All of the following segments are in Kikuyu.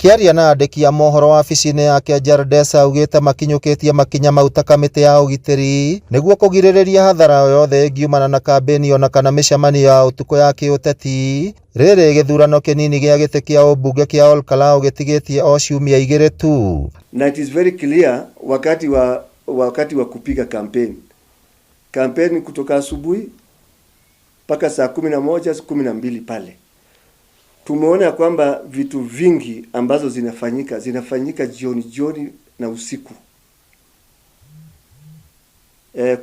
Akĩaria na andĩki a mohoro wabici-inĩ yake, Jardesa augĩte makinyũkĩtie makinya mau ta kamĩtĩ ya ũgitĩri nĩguo kũgirĩrĩria hathara o yothe ĩngiumana na kambĩni ona kana mĩcemanio ya ũtukũ ya kĩũteti. Rĩrĩ gĩthurano kĩnini gĩa gĩtĩ kĩa ũmbunge kĩa Olkalau gĩtigĩtie o ciumia igĩrĩ tu. Na it is very clear wakati wa kupiga campaign, campaign kutoka asubuhi mpaka saa 11, 12 pale, tumeona kwamba vitu vingi ambazo zinafanyika zinafanyika jioni jioni na usiku.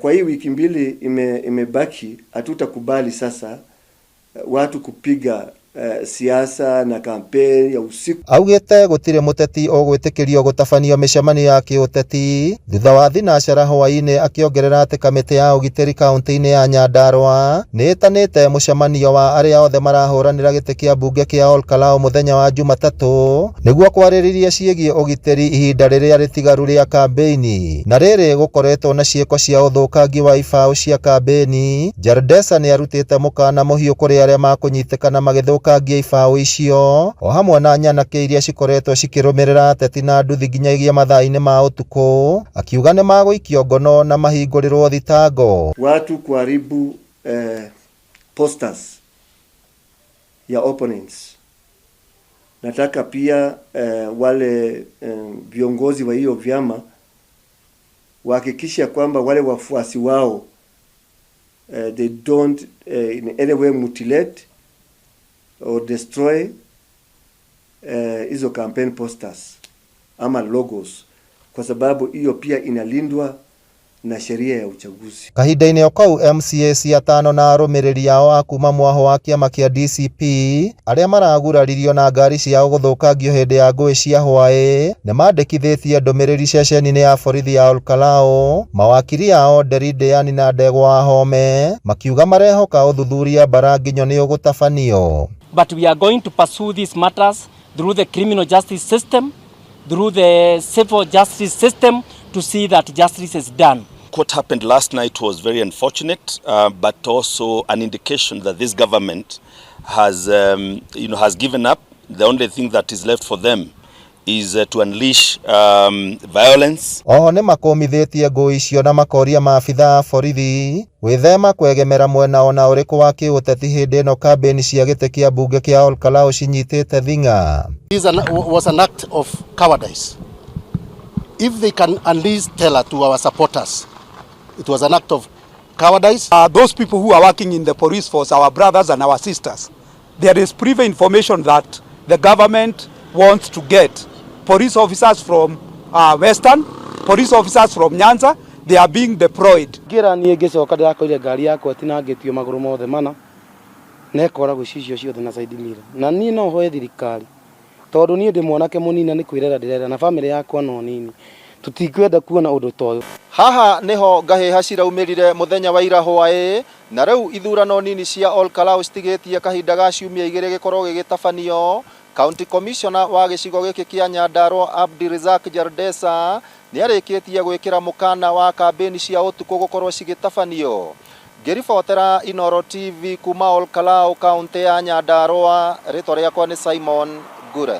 Kwa hii wiki 2 imebaki, hatutakubali sasa watu kupiga siasa na kampeni ya usiku. Augĩte gũtirĩ mũteti ũgwĩtĩkĩrio gũtabanio mĩcemanio ya kĩũteti thutha wa thinacara hwaĩ-inĩ, akĩongerera atĩ kamĩtĩ ya ũgitĩri kaunti-inĩ ya Nyandarua nĩ ĩtanĩte mũcemanio wa arĩa othe marahũranĩra gĩtĩ kĩa mbunge kĩa Olkalau mũthenya wa Jumatatũ nĩguo kwarĩrĩria ciĩgiĩ ũgitĩri ihinda rĩrĩa rĩtigaru rĩa kambĩini. Na rĩrĩ gũkoretwo na ciĩko cia ũthũkangi wa ibaũ cia kambĩini, Jardesa nĩ arutĩte mũkana mũhiũ kũrĩ arĩa makũnyitĩkana magĩthũkangia ibaũ icio o hamwe na nyanake iria cikoretwo cikĩrũmĩrĩra ateti na nduthi nginyagia mathaa-inĩ ma ũtukũ, akiuga nĩ magũikio ngono na mahingũrĩrwo thitango. Watu kuharibu posters ya opponents. Nataka pia wale viongozi wa hiyo vyama wahakikisha kwamba wale wafuasi wao they don't in any way mutilate or destroy hizo campaign posters ama logos, kwa sababu hiyo pia inalindwa na sheria ya uchaguzi. Kahinda-inĩ o kau, MCAs atano na arũmĩrĩri ao a kuma mwaho wa kĩama kĩa DCP arĩa maraguraririo na ngari ciao gũthũkangio hĩndĩ ya ngũĩ cia hwaĩ nĩ mandĩkithĩtie ndũmĩrĩri ceceni-inĩ ya borithi ya Olkalau. Mawakiri ao Nderi Ndĩani na Ndegwa Wahome makiuga marehoka ũthuthuria mbara nginyo nĩ ũgũtabanio. But we are going to pursue these matters through the criminal justice system, through the civil justice system, to see that justice is done. What happened last night was very unfortunate, but also an indication that this government has given up. The only thing that is left for them is to unleash violence. Oho nĩ makũmithĩtie ngũĩ icio na makoria maabitha a borithi gwĩthema kwegemera mwena ona ũrĩkũ wa kĩũteti hĩndĩ ĩno kambĩni cia gĩtĩ kĩa mbunge kĩa Olkalau cinyitĩte thing'a. This was an act of cowardice. If they can unleash terror to our supporters, it was an act of cowardice. Those people who are working in the police force, our brothers and our sisters, there is private information that the government wants to get police officers from Western, police officers from Nyanza, they are being deployed. Ngĩra niĩ ngĩcoka ndĩrakorire ngari yakwa ĩtinangĩtio magũrũ mothe mana na ĩkoragwo icicio ciothe na side mirror. Na niĩ no hoe thirikari tondũ niĩ ndĩ mwanake mũnini na nĩ kwĩrera ndĩrera na bamĩrĩ yakwa no nini, tũtikwenda kuona ũndũ ta ũyũ. Haha niho ngahĩha ciraumĩrire mũthenya wa ira hwaĩ, na rĩu ithurano nini cia Olkalau citigĩtie kahinda ga ciumia 2 gĩkorwo gĩgĩtabanio. County Commissioner wa gĩcigo gĩkĩ kĩa Nyandarua Abdirizak Jardesa nĩ arĩkĩtie gwĩkĩra mũkana wa kambĩni cia ũtukũ gũkorwo cigĩtabanio. Ngĩribotera Inooro TV kuma Olkalau, kaunti ya Nyandarua, rĩtwa rĩakwa nĩ Simon Ngure.